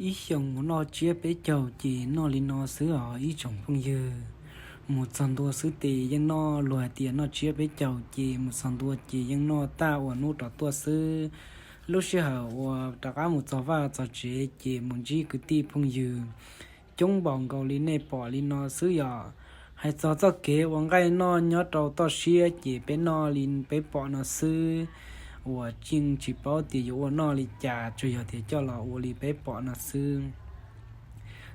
Ib xyoos mus noj tsiab peb caug ces noj li no xwb os ib tsoom phooj ywg. Mus txog ntua xwb ces yeej noj, luag hais tias noj tsiab peb caug ces mus txog ntua ces yeej noj tag uas hnub rov tuaj xwb. Lub sij hawm uas rov qab mus txog vaj txog tsev ces mus ntsib kwv tij phooj ywg coob npaum nkaus li nej pom li no xwb yom. Hais txog txoj kev ua nqaij noj nyob rau toj siab ces peb noj li peb pom no xwb, uas yeej tsis paub tias yuav ua noj li cas, tsuas yog tias coj los ua li peb pom no xwb.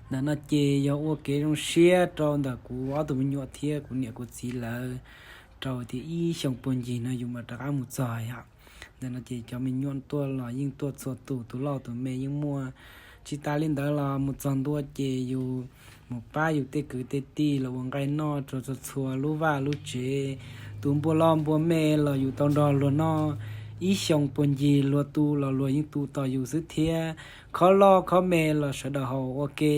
Ntawm no ces yog ua kev zoo siab rau ntawm kuv ob tug me nyuam thiab kuv niam kuv txiv lawv, rau tias ib xyoos puag ncig no yus mam rov qab mus txog yom. Ntawm no ces cov me nyuam tuaj los yeej tuaj txhua tus, tus loj tus me yeej muaj. Tsis tas li ntawd los mus txog ntua ces yus mus pab yus tej kwv tej tij los ua nqaij noj rau txhua txhua lub vaj lub tsev. Tus npua loj npua me los yus tau nrog luag noj, ib xyoos puag ncig luag tu los luag yeej tu tos yus xwb thiab. Khob loj khob me los sawv daws haus ua ke.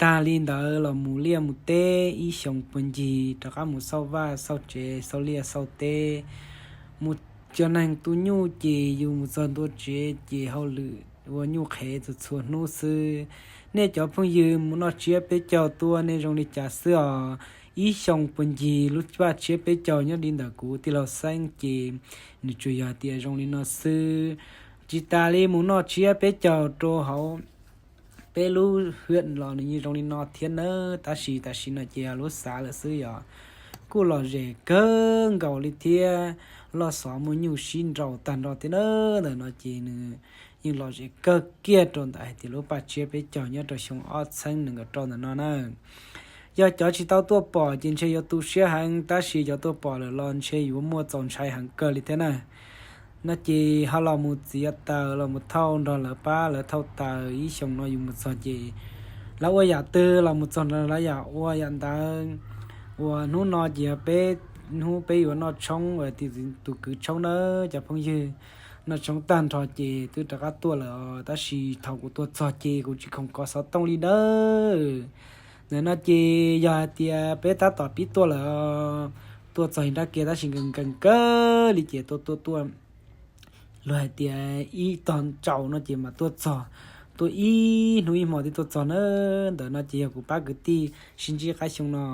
Tag li ntawd los mus liaj mus teb ib xyoos puag ncig rov qab mus xauj vaj xauj tsev xauj liaj xauj teb. Mus cov neeg tu nyuj ces yus mus txog ntua tsev ces hauj lwm ua nyuj qhev txhua txhua hnub xwb. Nej cov phooj ywg mus noj tsiab peb caug tuaj nej zoo li cas xwb os? Ib xyoos puag ncig lub vaj tsiab peb caug nyob li ntawm kuv tij laug Xeeb ces nws tsuas yog tias zoo li no xwb. Tsis tas li mus noj tsiab peb caug rau hauv peb lub hwm los nws yeej zoo li no thiab nawb, tab sis tam sim no ces yog lub xav lawm xwb yom. Kuj lom zem kawg nkaus li thiab, loj xov muaj nyuj sib nraus tag nrho thiab nawb. Ntawm no ces nws yeej lom zem kawg kiag rau ntawm hais tias lub vaj tsiab peb caug nyob rau xyoo ob txhiab nees nkaum rau ntawm no na. Yog cov tsis tau tuaj pom ces ntshe yuav tu siab heev, tab sis cov tuaj pom lawm los ntshe yuav muaj txaus ntshai heev kawg li thiab na. No ces ho los mus txiav taws los mus thauj nrog lawv pab lawv thauj taws ib xyoos no yus mus txog ces lawv ua yam twg los mus txog nrog lawv yam ua yam ntawd. Uas hnub no ces yog peb, hnub peb yuav noj tshoob uas tus kwv tshoob nawb cov phooj ywg. Noj tshoob tag nrho ces twb rov qab tuaj lawm os, tab sis thaum kuv tuaj txog ces kuv tsis khoom kov xov tooj li nawb. Ntawm no ces yog hais tias peb tab tom pib tuaj lawm, tuaj txog ib nrab ke tab sis nkees nkees kawg li ces tuaj tuaj tuaj, luag hais tias ib tog tsaus no ces mas tuaj txog, tuaj ib hnub ib hmo thiaj tuaj txog na. Ntawm no ces yog kuv pab kwv tij sib ntsib qab xyoo no.